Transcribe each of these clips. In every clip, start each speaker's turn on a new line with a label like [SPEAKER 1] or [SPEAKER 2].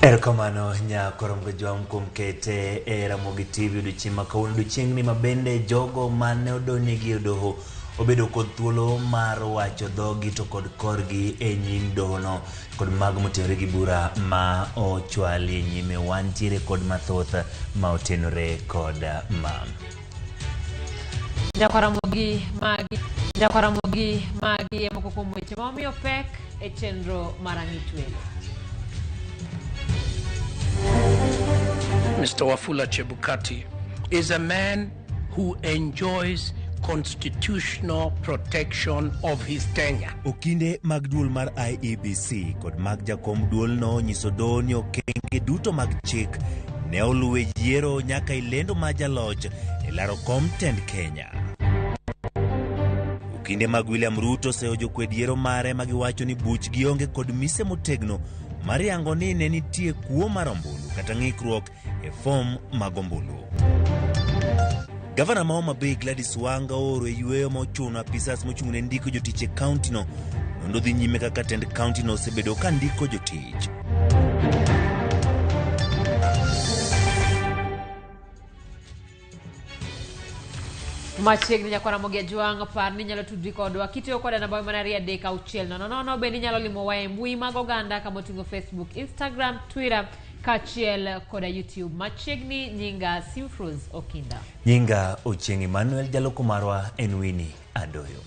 [SPEAKER 1] Erokamano nyakorom Gajwang' kuom kete e Ramogi TV odiochieng' ma kawuono, odiochieng'ni ma bende jogo mane odonjnegi e doho obedo kod thuolo mar wacho dhogi to kod korgi e nyim dohono kod mago motenore gi bura ma ochwali e nyime. Wantiere kod mathoth ma otenore kod ma.
[SPEAKER 2] Nyakwaramogi magi Nyakwaramogi magi e moko kuom weche ma omiyo pek e chenro mar Ang'ich Welo.
[SPEAKER 3] Mr. Wafula Chebukati is a man who enjoys constitutional protection of his tenure.
[SPEAKER 1] Okinde mag duol mar IEBC kod mag jakom duolno onyiso doho ni okenge duto mag chik ne oluw e yiero nyaka e lendo mar jaloch e laro kom tend Kenya. Okinde mag William Ruto oseyo jokwed yiero mare ma giwacho ni buchgi onge kod mise motegno mar yango ni ne nitie kuo mar ombulu kata ng'ikruok e fom mag ombulu. Gavana ma Homa Bay Gladys Wanga ooro e yueyo ma ochuno apisas mochung' ne ndiko jotich e kauntino mondo odhi nyime kaka tend kauntino osebedo ka ndiko jotich.
[SPEAKER 2] Machiegni nyakwaramogi Ajwang' par ni inyalo tudri kodwa kitiyo koda namba mana 23600 bende inyalo limowa e mbui mag oganda kama oting'o Facebook, Instagram, Twitter kaachiel koda YouTube. Machiegni nyinga Simfruz Okinda.
[SPEAKER 1] Nyinga Ochieng' Emmanuel, jaloko marwa en Winnie Adoyo.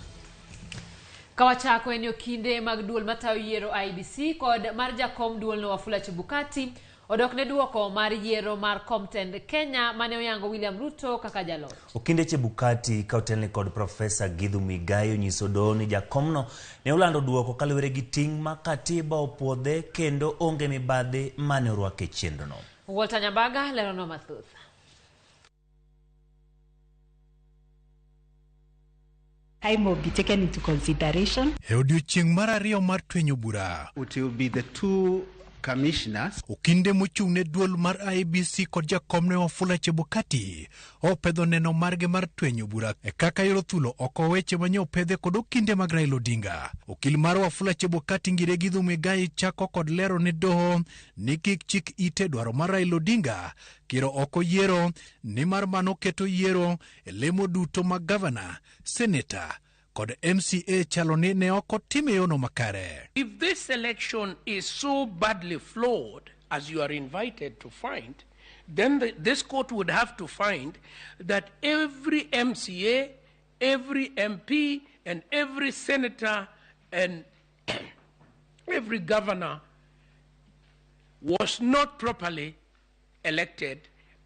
[SPEAKER 2] Kawachako en okinde mag duol matayo yiero IEBC kod mar jakom duolno Wafula Chebukati odok ne duoko mar yiero mar kom tend Kenya mane oyango William Ruto kaka jaloch.
[SPEAKER 1] Okinde Chebukati ka otelne kod Profesa Githu Muigai onyiso doho ni jakomno ne olando duoko kaluwore gi ting' ma katiba opuodhe kendo onge mibadhi mane orwak e chenrono.
[SPEAKER 2] Walter Nyambaga leronwa mathoth.
[SPEAKER 4] Time will be taken into consideration.
[SPEAKER 5] E odiochieng' mar ariyo mar twenyo bura,
[SPEAKER 6] It will be the two commissioners.
[SPEAKER 5] Okinde mochung' ne duol mar IEBC kod jakomne Wafula Chebukati opedho neno margi mar twenyo bura e kaka yoro thulo oko weche manye opedhe kod okinde mag Raila Odinga. Okil mar Wafula Chebukati Ngire Githu Muigai chako kod lero ne doho ni kik chik ite dwaro mar Raila Odinga kiro oko yiero nimar mano keto yiero e lemo duto mag gavana, seneta kod MCA chalo ni ne ok otim e yono makare.
[SPEAKER 3] If this election is so badly flawed, as you are invited to find, then this court would have to find that every MCA, every MP, and every senator, and every governor was not properly elected,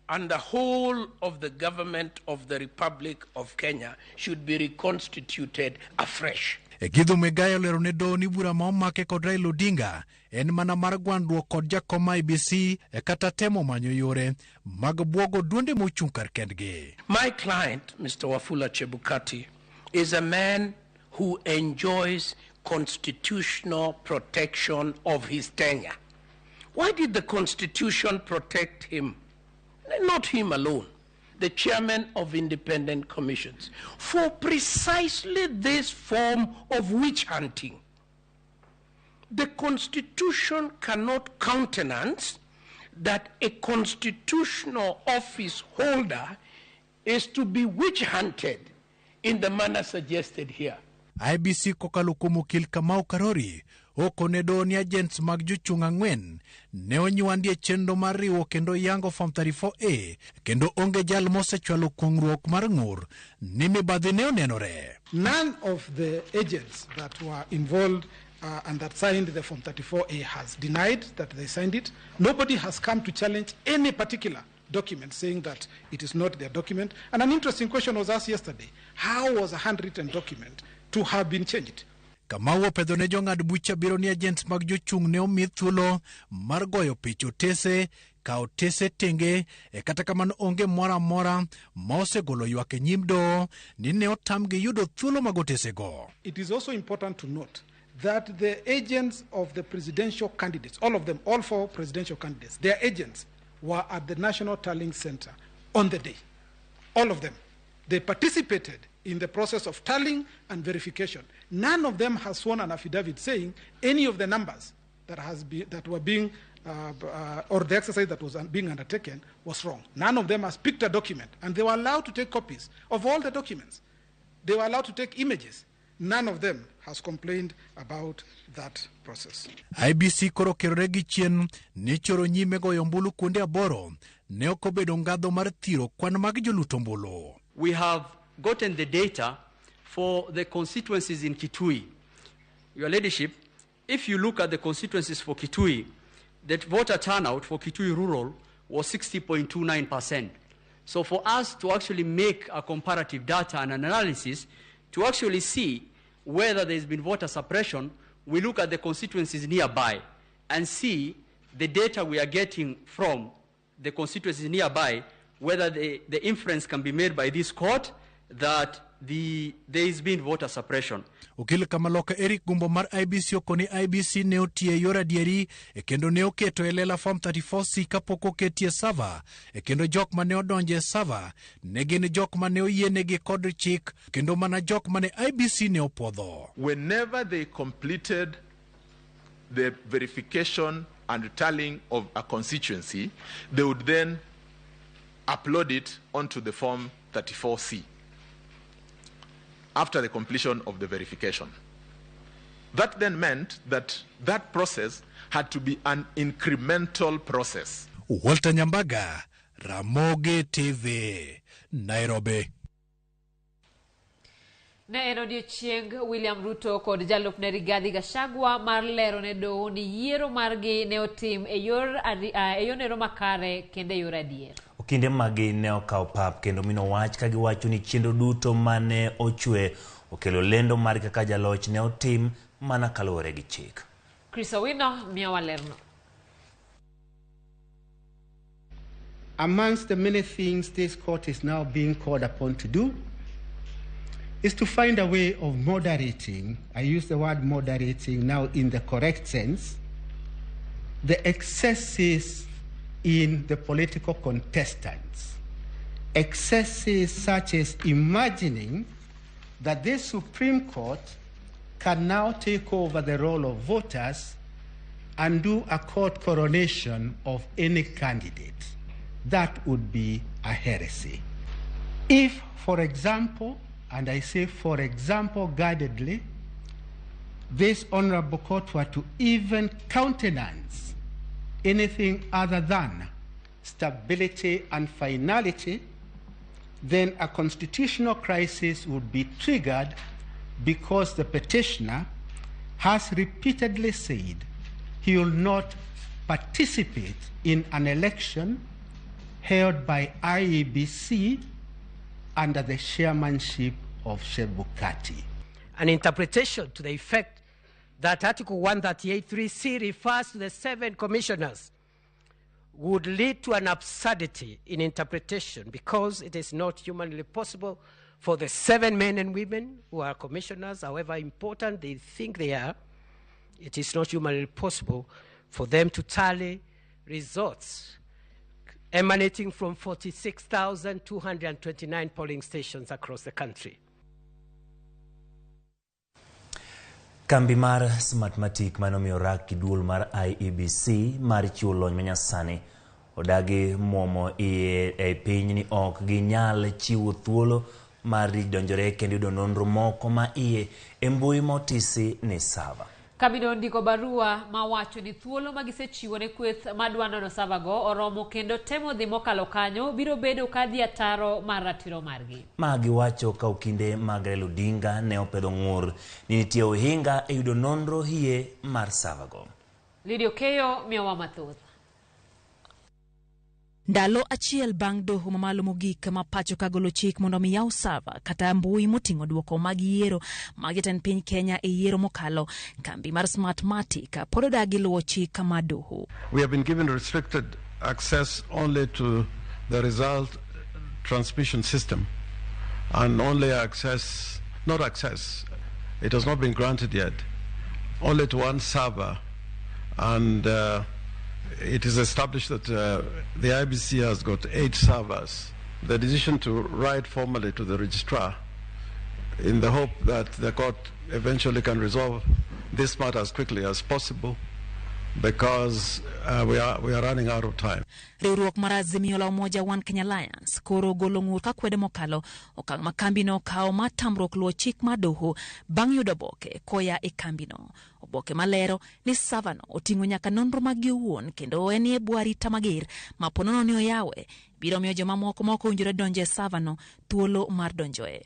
[SPEAKER 3] and the whole of the government of the Republic of Kenya should be reconstituted afresh.
[SPEAKER 5] Githu Muigai olero ne doho ni bura ma omake kod Raila Odinga en mana mar gwandruok kod jakom IEBC e kata temo manyo yore mag buogo duonde mochung' kar kendgi.
[SPEAKER 3] My client, Mr. Wafula Chebukati, is a man who enjoys constitutional protection of his tenure. Why did the Constitution protect him? Not him alone, the chairman of independent commissions, for precisely this form of witch hunting. The Constitution cannot countenance that a constitutional office holder is to be witch hunted in the manner suggested here.
[SPEAKER 5] IEBC kokalo kuom okil Kamau Karori okone doho ni agents mag jochung' ang'wen ne onywandi e chenro mar riwo kendo yango Form 34A kendo onge jal mosechwalo kuong'ruok mar ng'ur ni mibadhi ne onenore.
[SPEAKER 7] None of the agents that were involved and that signed the Form 34A has denied that they signed it. Nobody has come to challenge any particular document saying that it is not their document. And an interesting question was asked yesterday. How was a handwritten document to have been changed?
[SPEAKER 5] Kamau opedho ne jong'ad bucha biro ni agents mag jochung' ne omi thuolo mar goyo pich otese ka otese tenge e kata kamano onge moro amora ma osegolo ywak e nyim doho ni ne otamgi yudo thuolo mag otesego.
[SPEAKER 7] It is also important to note that the agents of the presidential candidates, all of them, all four presidential candidates, their agents were at the National Tallying Center on the day. All of them. They participated in the process of tallying and verification. None of them has sworn an affidavit saying any of the numbers that were being or the exercise that was being undertaken was wrong. None of them has picked a document, and they were allowed to take copies of all the documents. They were allowed to take images. None of them has complained about that process.
[SPEAKER 5] IEBC koro kerore gi chien ni choro nyime goyo ombulu kuonde 8 ne ok obedo ngadho mar thiro kwan mag jolut ombulu.
[SPEAKER 8] We have gotten the data for the constituencies in Kitui. Your Ladyship, if you look at the constituencies for Kitui, the voter turnout for Kitui Rural was 60.29%. So for us to actually make a comparative data and an analysis to actually see whether there's been voter suppression, we look at the constituencies nearby and see the data we are getting from the constituencies nearby, whether the inference can be made by this court that there has been voter suppression.
[SPEAKER 5] Okil Kamaloka Eric Gumbo mar IEBC okoni IEBC ne otiyo e yor adieri e kendo ne oketo e lela form 34C kapok oketie server e kendo jok mane odonjo e server ne gin jok mane oyienegi kod chik kendo mana jok mane IEBC ne opuodho.
[SPEAKER 9] Whenever they completed the verification and tallying of a constituency, they would then upload it onto the form 34C after the completion of the verification. That then meant that that process had to be an incremental process.
[SPEAKER 5] Walter Nyambaga, Ramogi TV, Nairobi.
[SPEAKER 2] Ne en odiechieng William Ruto kod jalupne Rigathi Gachagua mar lero ne doho ni yiero margi ne otim e yor e makare kendo e yor adier.
[SPEAKER 1] Okinde magi ne okawo pap kendo mino wach ka giwacho ni chenro duto mane ochwe okelo lendo mar kaka jaloch ne otim mana kaluwore gi chik.
[SPEAKER 2] Chris Owino miyowa lerno.
[SPEAKER 6] Amongst the many things this court is now being called upon to do is to find a way of moderating, I use the word moderating now in the correct sense, the excesses in the political contestants. Excesses such as imagining that this Supreme Court can now take over the role of voters and do a court coronation of any candidate. That would be a heresy. If, for example, and I say for example guidedly, this honorable court were to even countenance anything other than stability and finality, then a constitutional crisis would be triggered because the petitioner has repeatedly said he will not participate in an election held by IEBC under the chairmanship of Chebukati.
[SPEAKER 3] An interpretation to the effect that Article 138.3c refers to the 7 commissioners would lead to an absurdity in interpretation, because it is not humanly possible for the 7 men and women who are commissioners, however important they think they are, it is not humanly possible for them to tally results emanating from 46,229 polling stations across the country.
[SPEAKER 1] Kambi mar Smartmatic manomiyo rak gi duol mar IEBC mar chiwo lony manyasani odagi muomo iye e piny ni ok ginyal chiwo thuolo mar donjore kendo yudo nonro moko ma iye e mbui motisi ni sava.
[SPEAKER 2] Kambino ondiko barua mawacho ni thuolo magisechiwo ne kweth madwa nono sava go oromo kendo temo dhi mokalo kanyo biro bedo ka dhi ataro mar ratiro margi.
[SPEAKER 1] Ma giwacho ka okinde mag Raila Odinga ne opedho ng'ur ni nitie ohinga e yudo nonro hie mar sava go.
[SPEAKER 2] Lydia Okeyo miyowa mathoth.
[SPEAKER 10] Ndalo achiel bang' doho mamalo mogik ma pacho ka golo chik mondo mi yaw sava kata mbui moting'o duoko mag yiero mag jatend piny Kenya e yiero mokalo, kambi mar Smartmatic pod odagi luwo chik mar doho.
[SPEAKER 11] We have been given restricted access only to the result transmission system and only access, not access, it has not been granted yet, only to one server, and it is established that the IBC has got 8 servers. The decision to write formally to the registrar in the hope that the court eventually can resolve this matter as quickly as possible Because we are running out of time.
[SPEAKER 10] Riwruok mar Azimio la Umoja One Kenya Alliance koro ogolo ng'ur ka kwedo mokalo okang' ma kambino okawo mar tamruok luwo chik mar doho bang' yudo oboke koya e kambino. Oboke malero ni server no oting'o nyaka nonro maggi owuon kendo en e bwo arita mager ma ponono ni oyawe biro miyo jomamoko ma ok owinjore donjo e server no thuolo mar donjoe.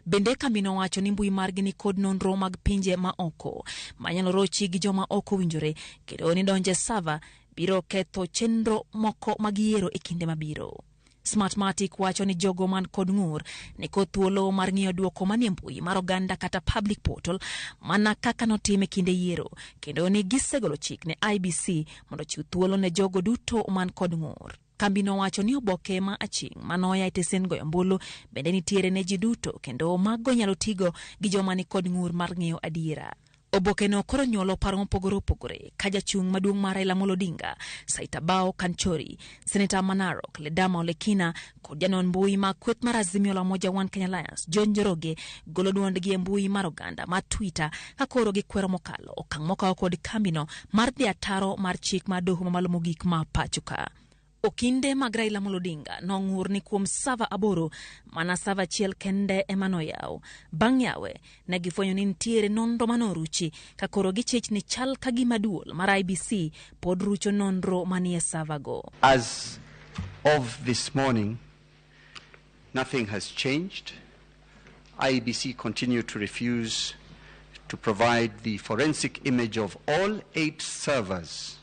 [SPEAKER 10] Bende kambino wacho ni mbui margi ni kod nonro mag pinje ma oko manyalo rochi gi joma ok owinjore kendo ni donjo e server biro ketho chenro moko mag yiero e kinde mabiro. Smartmatic wacho ni jogo man kod ng'ur ni kod thuolo mar ng'iyo duoko manie mbui mar oganda kata public portal mana kaka notim e kinde yiero kendo ni gisegolo chik ne IEBC mondo ochiw thuolo ne jogo duto man kod ng'ur. Kambino wacho ni oboke ma aching' manoya e tesen goyo ombulu bende nitiere ne ji duto kendo mago inyalo tigo gi joma ni kod ng'ur mar ng'eyo adiera. Oboke no koro nyuolo paro mopogore opogore ka jachung' maduong' mar Raila Amolo Odinga, Saitabao Kanchori, Seneta ma Narok, Ledama Olekina kod janon mbui ma kweth mar Azimio la Umoja One Kenya Alliance, John Njoroge golo duondgi e mbui mar oganda mar Twitter ka koro gikwero mokalo okang' mokaw kod kambino mar dhi ataro mar chik mar doho mamalo mogik ma pacho ka. Okinde mag Raila Amolo Odinga nong'ur ni kuom server 8 mana server achiel kende ema noyaw. Bang' yawe, ne gifwenyo ni nitiere nonro manoruchi ka koro gichich ni chal ka gima duol mar IEBC pod rucho nonro manie server go.
[SPEAKER 12] As of this morning, nothing has changed. IEBC continue to refuse to provide the forensic image of all 8 servers.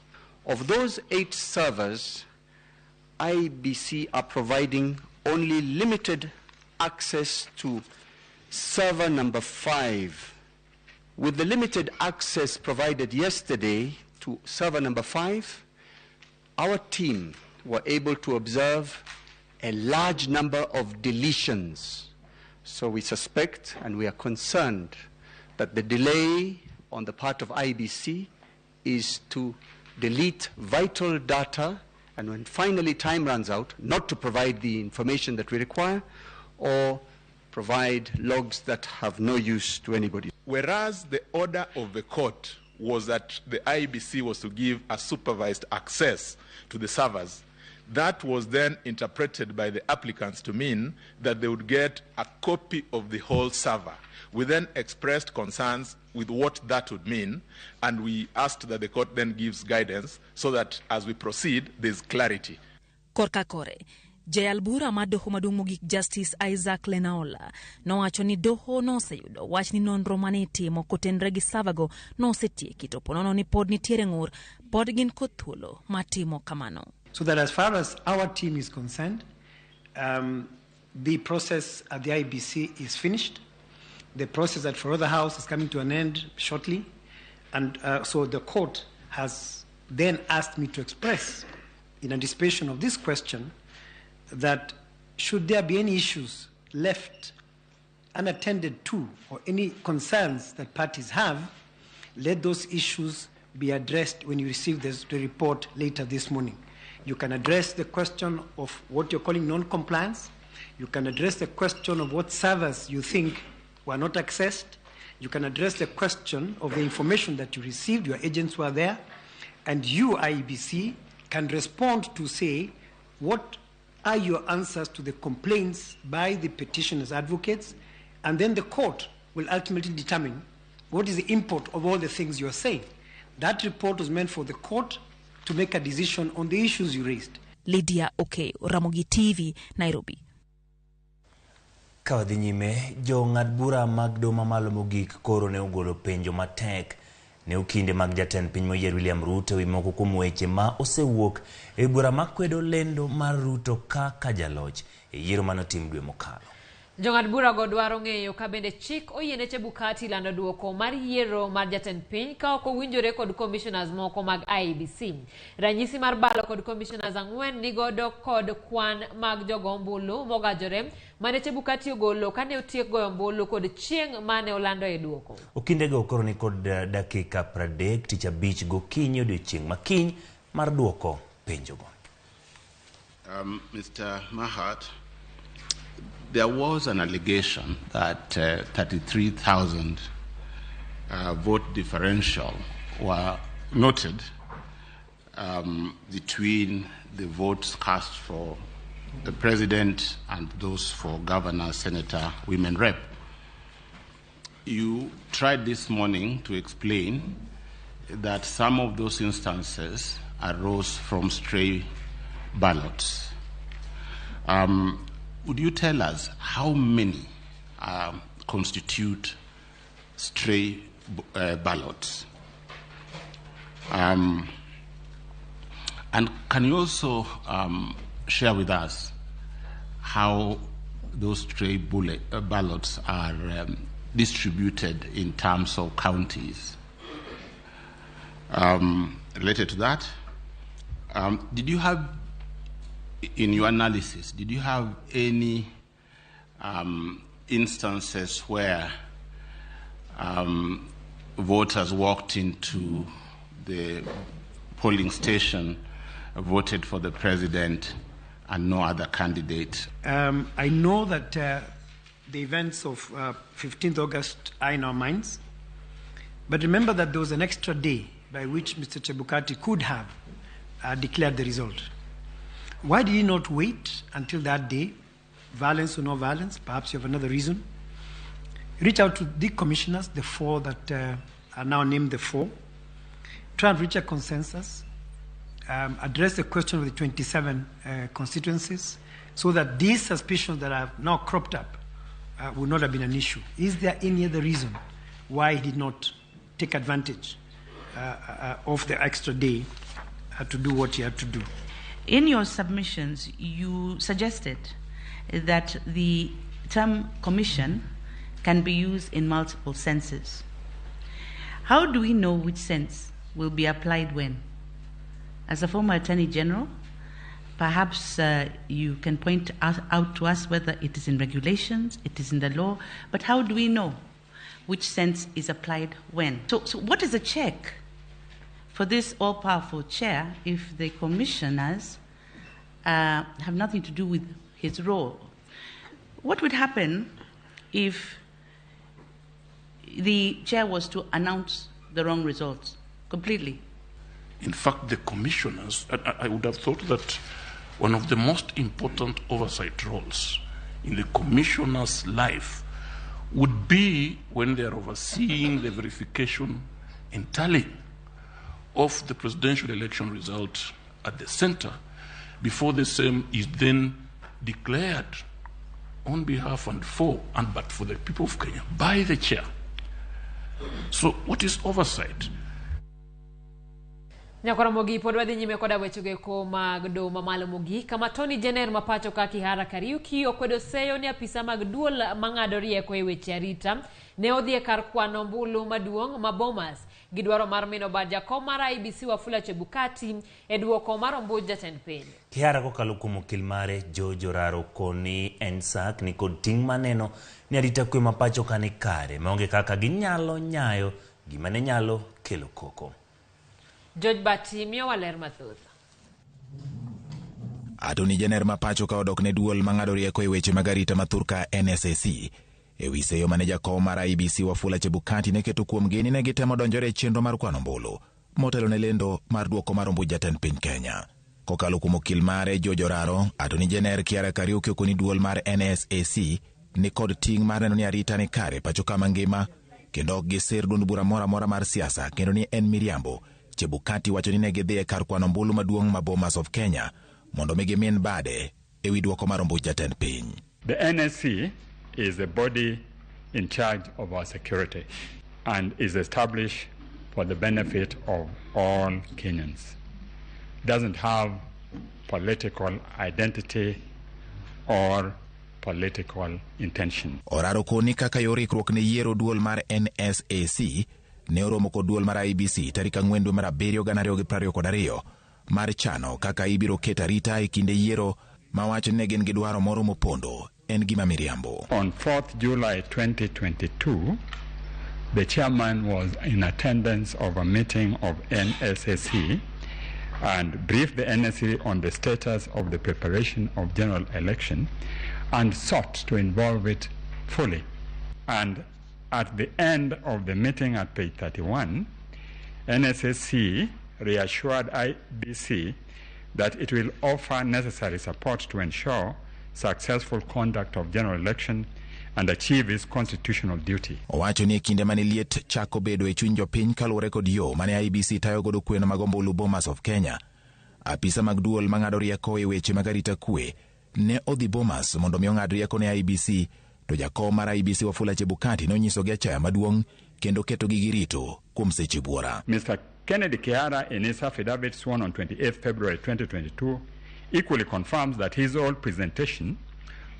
[SPEAKER 12] Of those 8 servers, IEBC are providing only limited access to server number 5. With the limited access provided yesterday to server number 5, our team were able to observe a large number of deletions. So we suspect and we are concerned that the delay on the part of IEBC is to delete vital data, and when finally time runs out, not to provide the information that we require or provide logs that have no use to anybody.
[SPEAKER 9] Whereas the order of the court was that the IEBC was to give a supervised access to the servers, that was then interpreted by the applicants to mean that they would get a copy of the whole server. We then expressed concerns with what that would mean, and we asked that the court then gives guidance so that as we proceed, there's clarity.
[SPEAKER 10] Korka kore, jayal bura mar doho maduong' mogik Justice Isaac Lenaola nowacho ni doho noseyudo wach ni nonro mane itimo kotenre gi server go nosetieki to ponono ni pod nitiere ng'ur, pod gin kod thuolo mar timo kamano.
[SPEAKER 13] So that as far as our team is concerned, the process at the IEBC is finished. The process at Forodha House is coming to an end shortly. And so the court has then asked me to express, in anticipation of this question, that should there be any issues left unattended to or any concerns that parties have, let those issues be addressed when you receive the report later this morning. You can address the question of what you're calling non-compliance. You can address the question of what servers you think were not accessed. You can address the question of the information that you received, your agents were there, and you, IEBC, can respond to say, what are your answers to the complaints by the petitioners' advocates? And then the court will ultimately determine what is the import of all the things you are saying. That report was meant for the court to make a decision on the issues you raised.
[SPEAKER 10] Lydia Oke, Ramogi TV, Nairobi.
[SPEAKER 1] Ka wadhi nyime, jong'ad bura mag doho mamalo mogik koro ne ogolo penjo matek ne okinde mag jatend piny moyier William Ruto ewi moko kuom weche ma osewuok e bura makwedo lendo mar Ruto kaka jaloch e yiero manotim dwe mokalo.
[SPEAKER 2] Jong'ad burago dwaro ng'eyo ka bende chik oyiene Chebukati lando duoko mar yiero mar jatend piny ka ok owinjore kod commissioners moko mag IEBC. Ranyisi mar balo kod commissioners 4 nigodo kod kwan mag jogo ombulu mogajore mane Chebukati ogolo kane otiek goyo ombulu kod chieng' mane olando e duoko.
[SPEAKER 1] Okindego koro ni kod dakika 30 tich abich gokinyi odiochieng' makiny mar duoko penjogo.
[SPEAKER 14] Mr. Mahat, there was an allegation that 33,000 vote differential were noted between the votes cast for the president and those for governor, senator, women rep. You tried this morning to explain that some of those instances arose from stray ballots. Would you tell us how many constitute stray ballots? And can you also share with us how those stray ballots are distributed in terms of counties? Related to that, did you have, in your analysis, did you have any instances where voters walked into the polling station, voted for the president and no other candidate?
[SPEAKER 13] I know that the events of 15th August are in our minds, but remember that there was an extra day by which Mr. Chebukati could have declared the result. Why did he not wait until that day? Violence or no violence, perhaps you have another reason. Reach out to the commissioners, the four that are now named the four. Try and reach a consensus. Address the question of the 27 constituencies so that these suspicions that have now cropped up would not have been an issue. Is there any other reason why he did not take advantage of the extra day to do what he had to do?
[SPEAKER 15] In your submissions, you suggested that the term commission can be used in multiple senses. How do we know which sense will be applied when? As a former Attorney General, perhaps you can point out to us whether it is in regulations, it is in the law, but how do we know which sense is applied when? So what is a check for this all-powerful chair if the commissioners have nothing to do with his role? What would happen if the chair was to announce the wrong results completely?
[SPEAKER 16] In fact, the commissioners, I would have thought that one of the most important oversight roles in the commissioner's life would be when they are overseeing the verification and tallying of the presidential election result at the center before the same is then declared on behalf and for and but for the people of Kenya by the chair. So what is oversight?
[SPEAKER 2] Nyakwara Mogi pod wadhi nyime koda wechego eko mag doho mamalo mogik kama Tony Jenner ma pacho ka Kihara Kariuki okwedo seyo ni apisa mag duol mang'ado rieko e weche arita ne odhi e kar kwano ombulu maduong' ma Bomas gi dwaro mar mino bad jakom mar IEBC Wafula Chebukati e duoko mar ombuch jatend piny.
[SPEAKER 1] Kihara kokalo kuom okil mare George Oraro koni NSAC ni kod ting' maneno ni arita kwe ma pacho ka ni kare maonge kaka ginyalo nyayo gima ne nyalo kelo koko.
[SPEAKER 2] George Bati miyowa ler mathoth.
[SPEAKER 17] Attorney General ma pacho ka odok ne duol mang'ado rieko e weche mag arita ma thurka NSAC e wi seyo mane jakom mar IEBC Wafula Chebukati ne keto kuomgi ni ne gitemo donjore e chenro mar kwano ombulu motelo ne lendo mar duoko mar ombuch jatend piny Kenya. Kokalo kuom okil mare George Oraro, Attorney General Kihara Kariuki okoni duol mar NSAC ni kod ting' mar neno ni arita ni kare pacho ka mangima kendo ok gisir duond bura moro amora mar siasa kendo ni en miriambo. Chebukati wacho ni ne gidhi e kar kwano ombulu maduong' ma Bomas of Kenya mondo mi gimin bade e wi duoko mar ombuch jatend piny.
[SPEAKER 18] The NSC is the body in charge of our security and is established for the benefit of all Kenyans. Doesn't have political identity or political intention.
[SPEAKER 17] Oraro koni kaka yor ikruok ne yiero duol mar NSAC ne oromo kod duol mar IEBC tarik 4 dwe mar 7 2022 mar chano kaka ibiro ket arita e kinde yiero ma wacho ni ne gin gi dwaro moro mopondo en gima miriambo.
[SPEAKER 18] On 4th July 2022, the chairman was in attendance of a meeting of NSAC and briefed the NSC on the status of the preparation of general election and sought to involve it fully. And at the end of the meeting at page 31, NSSC reassured IEBC that it will offer necessary support to ensure successful conduct of general election and achieve its constitutional duty.
[SPEAKER 17] Owacho ni e kinde mane liet chako bedo e chuny jopiny kaluwore kod yo mane IEBC tayo godo kweno mag ombulu Bomas of Kenya. Apisa mag duol mang'ado rieko e weche mag arita kwe ne odhi Bomas mondo mi ong'ad rieko ne IEBC, to jakom mar IEBC Wafula Chebukati nonyisogi achaya maduong' kendo ketogi gi rito kuom seche buora.
[SPEAKER 18] Mr. Kennedy Kihara, in his affidavit sworn on 28 February 2022, equally confirms that his whole presentation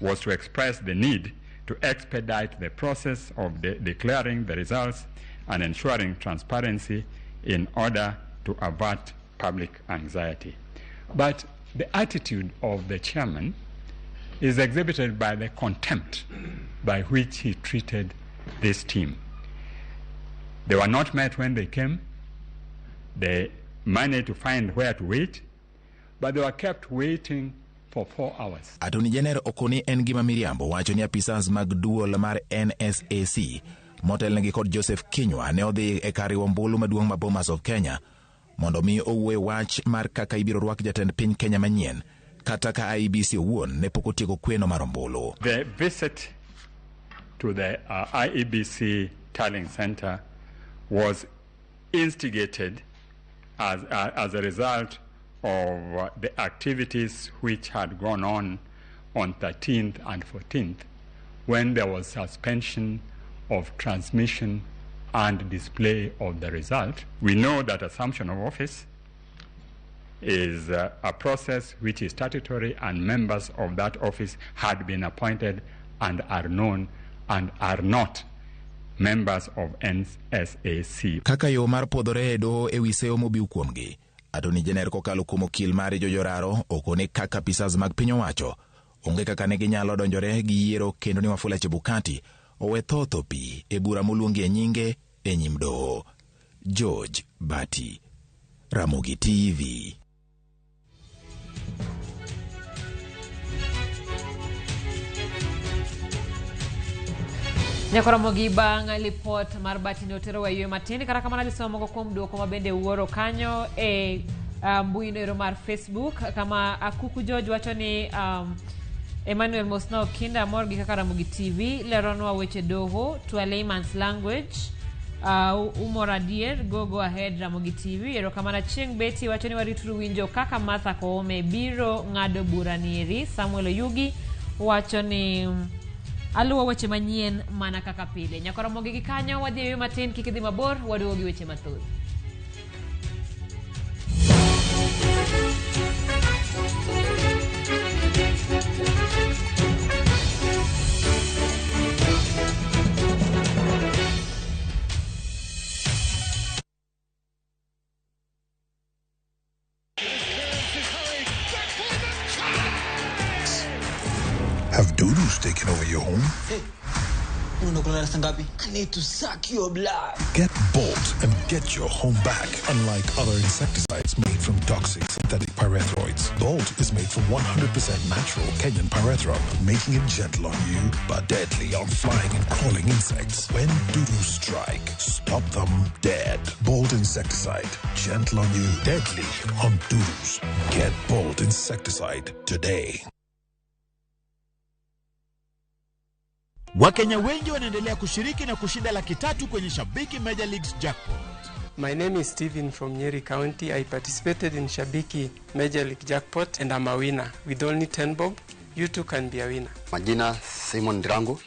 [SPEAKER 18] was to express the need to expedite the process of declaring the results and ensuring transparency in order to avert public anxiety. But the attitude of the chairman is exhibited by the contempt by which he treated this team. They were not met when they came. They managed to find where to wait, but they were kept waiting for 4 hours.
[SPEAKER 17] Attorney General okoni en gima miriambo wacho ni apisas mag duol mar NSAC motelnegi kod Joseph Kinyua ne odhi e kar riwo ombulu maduong' ma Bomas of Kenya mondo mi owuo e wach mar kaka ibiro rwak jatend piny Kenya manyien kata ka IEBC owuon ne pok otieko kweno mar ombulu.
[SPEAKER 18] The visit to the IEBC tallying center was instigated as a result of the activities which had gone on 13th and 14th, when there was suspension of transmission and display of the result. We know that assumption of office is a process which is statutory, and members of that office had been appointed and are known and are not members of NSAC.
[SPEAKER 17] Kaka yo mar puodhore e doho e wi seyo mobiw kuomgi, Attorney General kokalo kuom okil mare George Oraro okone kaka apisas mag piny owacho onge kaka ne ginyalo donjore gi yiero kendo ni Wafula Chebukati owe thotho pi e bura moluongi e nyinge e nyim doho. George Bati, Ramogi TV.
[SPEAKER 2] Nyakoromogi bang' lipot mar Bati ne otero wa ywe matin, kata kamano adhi somo moko kuom duoko ma bende wuoro kanyo e mbui no ero mar Facebook, kama Akuku George wacho ni Emmanuel Mosna Okinda mor gi kaka Ramogi TV leronwa weche doho to a layman's language. Umor adier, go ahead Ramogi TV. Erokamano. Chieng' Beti wacho ni warituru winjo kaka Martha Koome biro ng'ado bura nieri. Samuel Oyugi wacho ni aluwo weche manyien mana kaka pile. Nyakoromogi gi kanyo wadhi e matin, kik idhi mabor, waduogo gi weche mathoth.
[SPEAKER 19] Have dudus taken over your home?
[SPEAKER 20] Hey, I need to suck your blood.
[SPEAKER 19] Get Bolt and get your home back. Unlike other insecticides made from toxic synthetic pyrethroids, Bolt is made from 100% natural Kenyan pyrethrum, making it gentle on you but deadly on flying and crawling insects. When dudus strike, stop them dead. Bolt insecticide, gentle on you, deadly on dudus. Get Bolt insecticide today.
[SPEAKER 21] Wakenya wengi wanaendelea kushiriki na kushinda 300,000 kwenye Shabiki Major Leagues Jackpot.
[SPEAKER 22] My name is Steven from Nyeri County. I participated in Shabiki Major League Jackpot and I'm a winner. With only 10 bob, you too can be a winner.
[SPEAKER 12] Majina Simon Ndirangu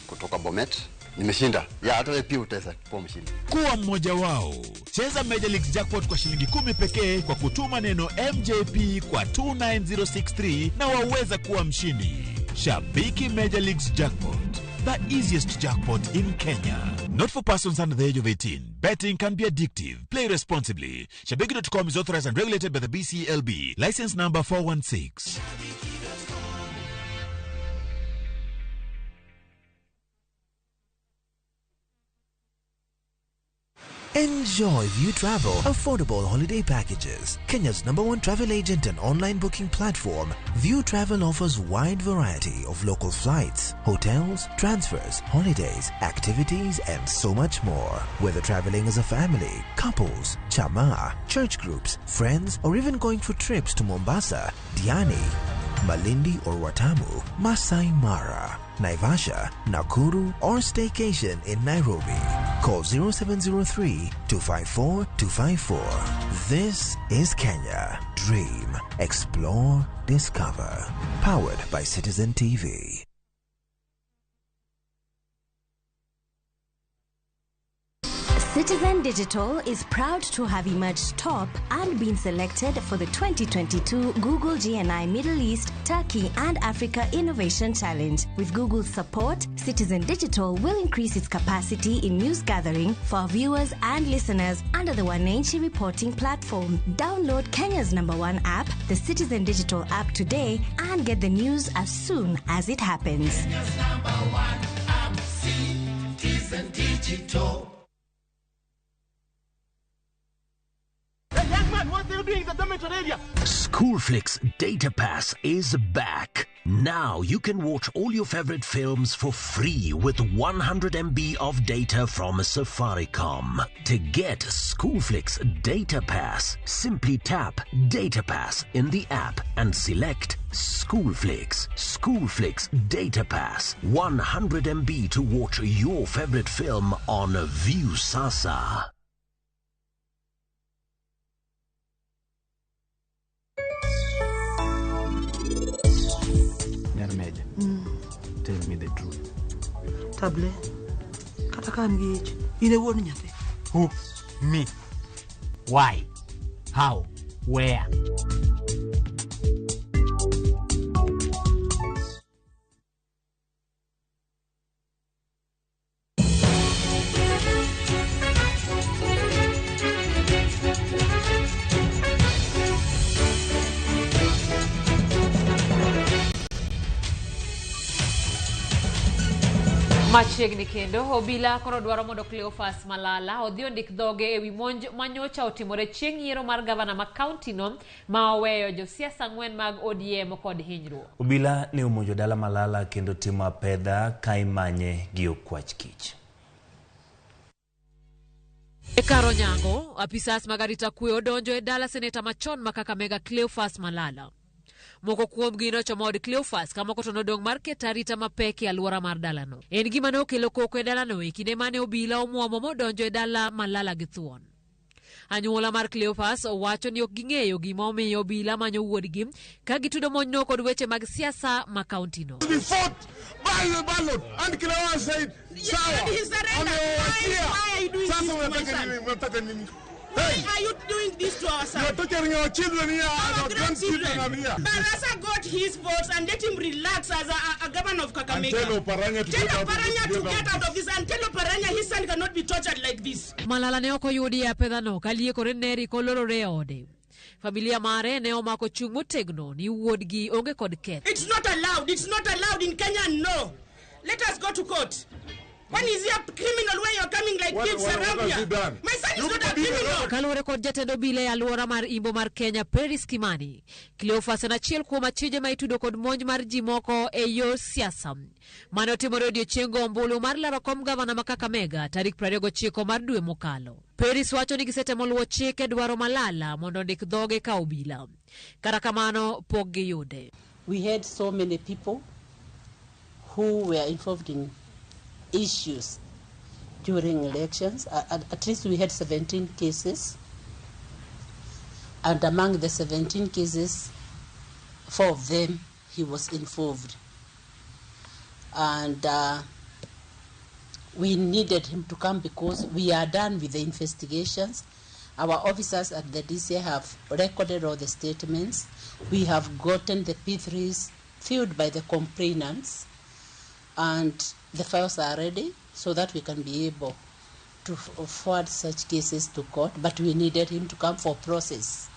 [SPEAKER 12] kutoka Bomet. Nimeshinda. Ya hata wewe pia utaweza kuwa mshindi.
[SPEAKER 21] Kuwa mmoja wao. Cheza Major League Jackpot kwa shilingi 10 pekee kwa kutuma neno MJP kwa 29063 na waweza kuwa mshindi. Shabiki Major Leagues Jackpot, the easiest jackpot in Kenya. Not for persons under the age of 18. Betting can be addictive. Play responsibly. Shabiki.com is authorized and regulated by the BCLB. License number 416.
[SPEAKER 4] Enjoy View Travel affordable holiday packages. Kenya's number one travel agent and online booking platform, View Travel offers wide variety of local flights, hotels, transfers, holidays, activities, and so much more. Whether traveling as a family, couples, chama, church groups, friends, or even going for trips to Mombasa, Diani, Malindi or Watamu, Masai Mara, Naivasha, Nakuru, or staycation in Nairobi. Call 0703 254 254. This is Kenya. Dream, explore, discover. Powered by Citizen TV.
[SPEAKER 7] Citizen Digital is proud to have emerged top and been selected for the 2022 Google GNI Middle East, Turkey and Africa Innovation Challenge. With Google's support, Citizen Digital will increase its capacity in news gathering for our viewers and listeners under the Wananchi reporting platform. Download Kenya's number one app, the Citizen Digital app today, and get the news as soon as it happens.
[SPEAKER 23] Kenya's number one app, Citizen Digital.
[SPEAKER 24] Hey, young man, what are you doing in the dormitory area?
[SPEAKER 25] Schoolflix Data Pass is back. Now you can watch all your favorite films for free with 100 MB of data from Safaricom. To get Schoolflix Data Pass, simply tap Data Pass in the app and select Schoolflix. Schoolflix Data Pass. 100 MB to watch your favorite film on Viusasa.
[SPEAKER 26] Nyarmeja, tell me the truth.
[SPEAKER 27] Table, kata ka an gi ich, in e wuon nyathi.
[SPEAKER 26] Who? Me. Why? How? Where?
[SPEAKER 2] Machiegni kendo obila koro dwaro mondo Cleophas Malala odhi ondik dhoge ewi monj manyocha otimore chieng' yiero mar gavana ma kaunti no ma oweyo josiasa ang'wen mag ODM kod hinyruok.
[SPEAKER 1] Obila ne omonjo dala Malala kendo timo apedha ka imanye gi okwach kich.
[SPEAKER 2] E kar Onyango, apisas mag arita kwe odonjo e dala seneta machon ma Kakamega Cleophas Malala. Moko kuomgi nochomo od Cleophas ka moko to nodong' mar keto arita mapek e alwora mar dalano. En gima ne okelo koko e dalano e kinde mane obila omuomo modonjo e dala Malala gi thuon. Anyuola mar Cleophas owacho ni ok ging'eyo gima omiyo obila manyo wuodgi ka gitudo monjno kod weche mag siasa ma kauntino.
[SPEAKER 28] We fought by the ballot and Cleophas said, sawa,
[SPEAKER 29] and he surrendered. Why are you doing
[SPEAKER 28] Sasa
[SPEAKER 29] this to my
[SPEAKER 28] unataka
[SPEAKER 29] son?
[SPEAKER 28] nini? Unataka nini?
[SPEAKER 29] Why
[SPEAKER 28] Hey!
[SPEAKER 29] are you doing this to our son?
[SPEAKER 28] You are torturing our children here,
[SPEAKER 29] Our
[SPEAKER 28] our grandchildren are here.
[SPEAKER 29] Barasa got his votes and let him relax as a governor of Kakamega.
[SPEAKER 28] And tell Oparanya to
[SPEAKER 29] Tell
[SPEAKER 28] get out of
[SPEAKER 29] Oparanya
[SPEAKER 28] this.
[SPEAKER 29] to get out of this and tell Oparanya his son cannot be tortured like this.
[SPEAKER 2] Malala ne ok oyudi e apedhano ka liekore ne rik olorore e ode. Familia mare ne omako chung' motegno ni wuodgi onge kod ketho.
[SPEAKER 29] It's not allowed. It's not allowed in Kenya. No. Let us go to court. When is he a criminal where you're coming like thieves
[SPEAKER 28] What
[SPEAKER 29] around
[SPEAKER 28] has
[SPEAKER 29] here?
[SPEAKER 28] he done?
[SPEAKER 29] My son is
[SPEAKER 28] You
[SPEAKER 29] not a
[SPEAKER 28] people
[SPEAKER 29] criminal.
[SPEAKER 2] Kaluwore kod jatend obila e alwora mar Imbo mar Kenya Peris Kimani, Cleophas en achiel kuom achije ma itudo kod monj mar ji moko e yor siasa mane otimore odiechieng' go ombulu mar laro kom gavana ma Kakamega tarik 29 mar dwe mokalo. Peris wacho ni gisetemo luwo chik e dwaro Malala mondo ondik dhoge ka obila. Kata kamano pok giyude.
[SPEAKER 30] We had so many people who were involved in issues during elections. At least we had 17 cases. And among the 17 cases, 4 of them he was involved. And we needed him to come because we are done with the investigations. Our officers at the DCI have recorded all the statements. We have gotten the P3s filled by the complainants, and the files are ready so that we can be able to forward such cases to court. But we needed him to come for process.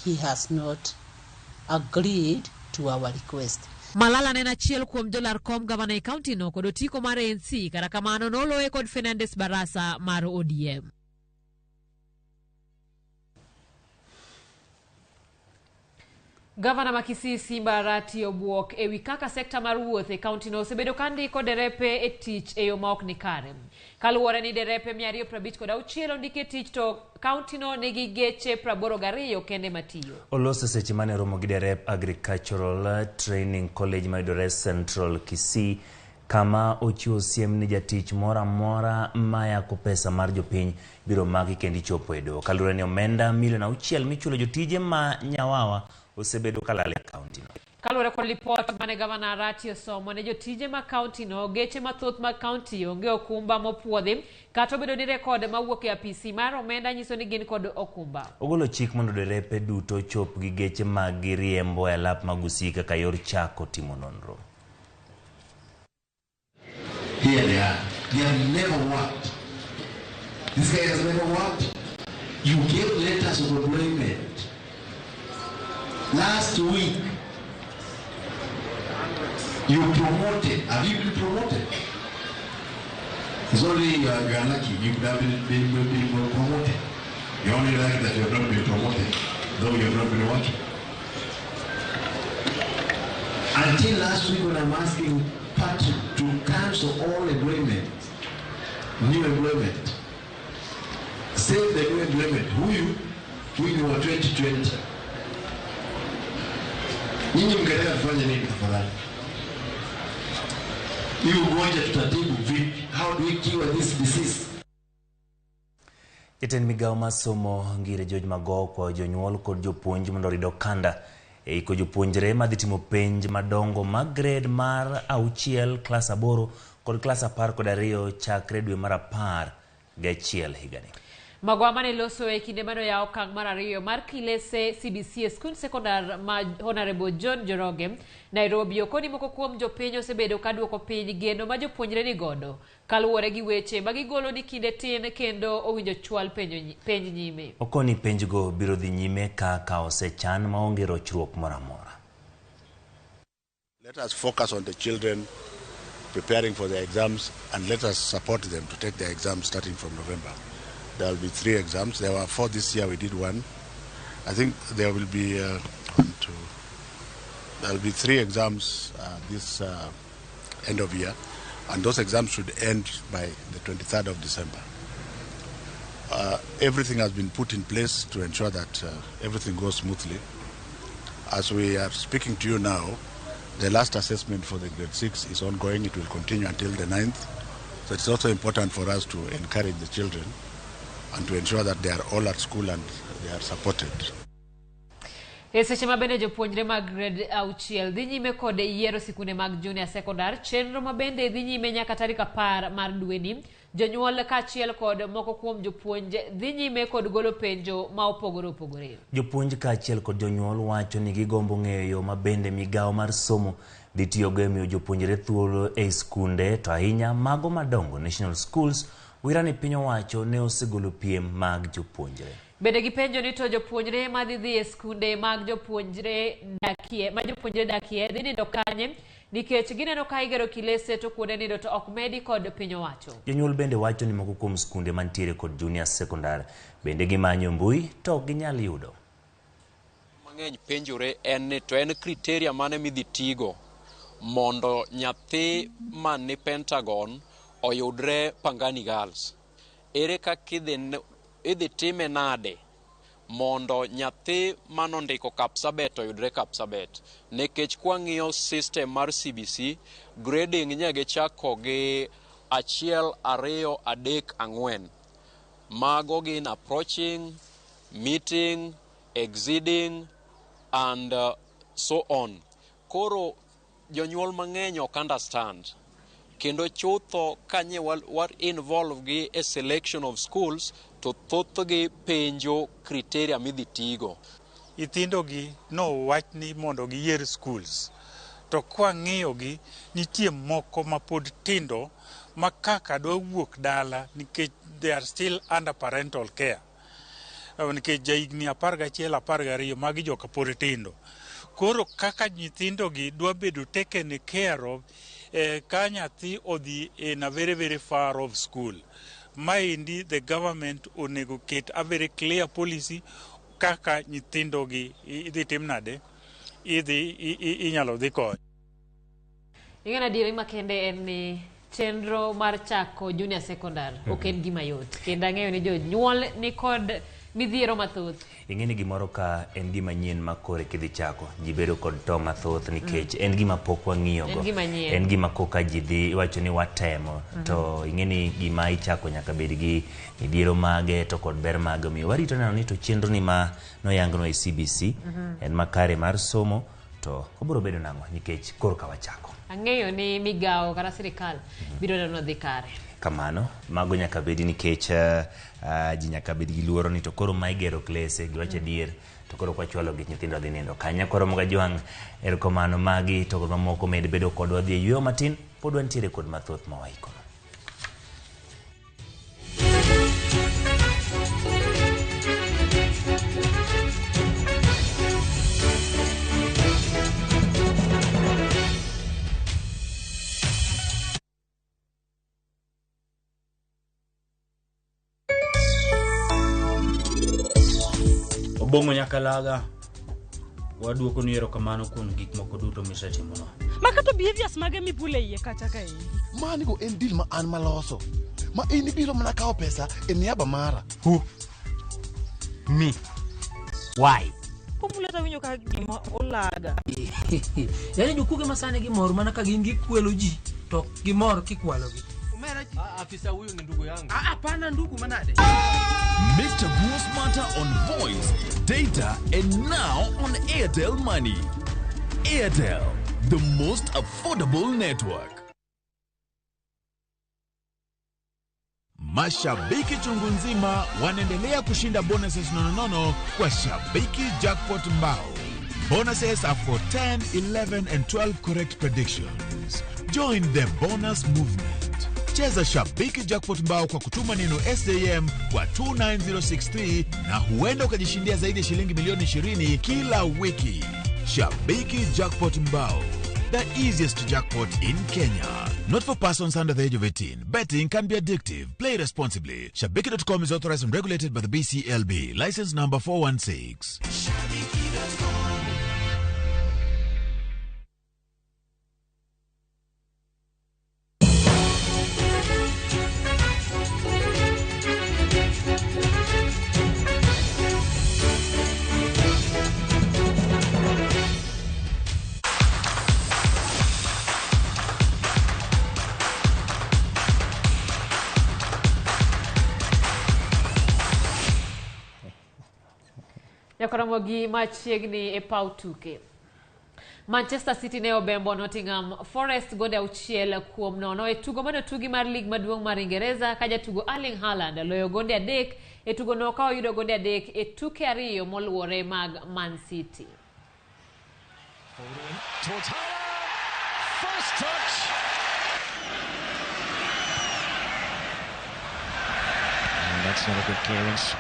[SPEAKER 30] He has not agreed to our request.
[SPEAKER 2] Malala ne en achiel kuom jolar kom gavana e kaunti no kod otiko mar ANC, kata kamano noloye kod Fernandes Barasa mar ODM. Gavana ma Kisii Simba Arati obwok ewi kaka sekta mar wuoth e kauntino osebedo ka ndiko derepe e tich e yo ma ok ni kare. Kaluwore ni derepe 256 ondiki e tich to kauntino nigi geche 82 kende matiyo.
[SPEAKER 1] Oloso seche mane romo gi derep Agricultural Training College mayudore Central Kisii kama ochiwo siem ni jatich moro amora mayako pesa mar jopiny biro maki kendo ichopo e doho. Kaluwore ni omenda milion 6 michulo jotije ma Nyawawa osebedo kalal e kauntino.
[SPEAKER 2] Kaluwore kod lipot mane gavana Arati osomo ne jotije ma kauntino, geche mathoth mag kaunti onge okumba mopuodhi kata obedo ni rekod mawuok e apisi mar omenda nyiso ni gin kod okumba.
[SPEAKER 1] Ogolo chik mondo derepe duto ochop gi geche mag riembo e alap mag Gusii kaka yor chako timo nonro.
[SPEAKER 3] Here they are. They have never worked. This guy has never worked. You gave letters of employment last week. You promoted. Have you been promoted? It's only you are lucky. You could have been promoted. You're only lucky that you have not been promoted, though you have not been working. Until last week when I'm asking Patrick to cancel all employment, new employment, save the new employment. Huyu, huyu ni wa 2020. Nyinyi mngetaka tufanye nini tafadhali? Hii ugonjwa tutatibu vipi? How do we cure this disease?
[SPEAKER 1] Jatend migawo mar somo Ngire George Magoha okwayo jonyuol kod jopuonj mondo orid okanda e iko jopuonjre madhi timo penj madongo mag grade mar 6, klas 8 kod klas 12 chakre dwe mar 11 higani.
[SPEAKER 2] Magoha mane loso e kinde mane oyawo okang' mar 2 mar kilese CBC e skund sekondar ma Honorable John Njoroge, Nairobi okoni moko kuom jopiny osebedo ka duoko piny geno ma jopuonjre ni godo kaluwore gi weche ma gigolo ni kinde tin kendo owinjo chwal penj nyime.
[SPEAKER 1] Okoni penjgo biro dhi nyime kaka osechan maonge rochruok moro amora.
[SPEAKER 5] Let us focus on the children preparing for their exams and let us support them to take their exams starting from November. There will be 3 exams. There were 4 this year. We did 1. I think there will be 1, 2. There will be 3 exams this end of year, and those exams should end by the 23rd of December. Everything has been put in place to ensure that everything goes smoothly. As we are speaking to you now, the last assessment for the grade 6 is ongoing. It will continue until the 9th. So it's also important for us to encourage the children and to ensure that they are all at school and they are supported.
[SPEAKER 2] E seche ma bende jopuonjre mag grade 6 dhi nyime kod yiero sikunde mag junior secondary, chenro ma bende dhi nyime nyaka tarik 10 mar dweni. Jonyuol kaachiel kod moko kuom jopuonj dhi nyime kod golo penjo ma opogore opogore.
[SPEAKER 1] Jopuonj kaachiel kod jonyuol wacho ni gigombo ng'eyo yo ma bende migawo mar somo dhi tiyogo e miyo jopuonjre thuolo e skunde, to ahinya mago madongo national schools. Wira ni piny owacho ne osegolo piem mag jopuonjre.
[SPEAKER 2] Bende gipenjo ni to jopuonjre madhi dhi e skunde mag jopuonjre dakie, ma jopuonjre dakie dhi nindo kanye nikech gineno ka igero kilese to kuonde nindo to ok medi kod piny owacho.
[SPEAKER 1] Jonyuol bende wacho ni moko kuom skunde mantiere kod junior secondary bende gimanyo mbui to ok ginyal yudo.
[SPEAKER 6] Mang'eny penjore en ni to en criteria mane midhi tigo mondo nyathi man ni Pentagon oyudre Pangani Girls. Ere kaka idhi time nade mondo nyathi manondiko Kapsabet oyudre Kapsabet? Nikech kwang'iyo system mar CBC, grading nye gichako gi 1, 2, 3, 4. Mago gin approaching, meeting, exceeding and so on. Koro jonyuol mang'eny ok understand. Kendo chutho kanye wa involve gi e selection of schools to thothgi penjo criteria midhi tigo.
[SPEAKER 8] Nyithindogi nowach ni mondo giyier schools. To kwang'iyogi, nitie moko mapod tindo ma kaka dwa wuok dala nikech they are still under parental care. Nikech jahigni 11, 12 magi joka pod tindo. Koro kaka nyithindogi dwa bedo taken care of ka nyathi odhi in a very very far off school. Maendi the government onego ket a very clear policy kaka nyithindogi idhi tim nade, idhi inyalo dhi kony.
[SPEAKER 2] Ing'e adieri makende en ni chenro mar chako junior secondary ok en gima yot, kendo ang'eyo ni jonyuol ni kod midhiero mathoth.
[SPEAKER 1] Ing'e ni gimoro ka en gima nyien ma kore kidhi chako, ji bedo kod to mathoth nikech en gima pok wang'iyogo.
[SPEAKER 2] En gima nyien.
[SPEAKER 1] En gima koka ji dhi iwacho ni watemo, to ing'e ni gima ichako nyaka bed gi midhiero mage to kod ber mage. Omiyo warito neno ni to chenro ni ma noyangnwa e CBC en makare mar somo, to obiro bedo nang'o nikech koro ka wachako.
[SPEAKER 2] Ang'eyo ni migawo kata sirikal biro neno dhi kare.
[SPEAKER 1] Kamano, mago nyaka bedi nikech ji nyaka bed gi luoro ni to koro ma igero klese giwacho adier to koro kwachwalo gi nyithindo dhi nindo kanya. Koro moga jwang' erokamano magi to kod mamoko med bedo kodwa dhi e yueyo matin, pod wantiere kod mathoth ma waikono.
[SPEAKER 9] Obong'o Nyakalaga, waduoko ni erokamano kuom gik moko duto misetimonwa.
[SPEAKER 10] Makato behaviors mage mibule iye kacha kaendi.
[SPEAKER 11] Manigo en deal ma an maloso. Ma in ibiro mana kawo pesa e niaba mara.
[SPEAKER 26] Who? Me. Why?
[SPEAKER 10] Kumuleta winjo ka gima olaga.
[SPEAKER 27] Yaani jokuoge masani gimor mana ka gin gikwelo ji to gimor kikwalogi.
[SPEAKER 13] Afisa huyu ni ndugu yangu.
[SPEAKER 24] Hapana ndugu manade.
[SPEAKER 21] Mr. Go Smarter on voice, data, and now on Airtel Money. Airtel, the most affordable network. Mashabiki chungu nzima wanaendelea kushinda bonuses nononono kwa Shabiki Jackpot Mbao. Bonuses are for 10, 11, and 12 correct predictions. Join the bonus movement. Cheza Shabiki Jackpot Mbao kwa kutuma neno SJM kwa 29063 na huenda ukajishindia zaidi ya shilingi milioni 20 kila wiki. Shabiki Jackpot Mbao, the easiest jackpot in Kenya. Not for persons under the age of 18. Betting can be addictive. Play responsibly. Shabiki.com is authorized and regulated by the BCLB. License number 416.
[SPEAKER 2] Nyakoromogi machiegni e paw tuke. Manchester City ne obembo Nottingham Forest gonde 6-0 e tugo mane otugi mar lig maduong' mar Ingereza ka jatugo Erling Haaland loyo gonde 3 e tugo no ka oyudo gonde 3 e tuke 2 moluwore mag Man City.
[SPEAKER 14] Towards Haaland, first touch. And that's not a good clearance.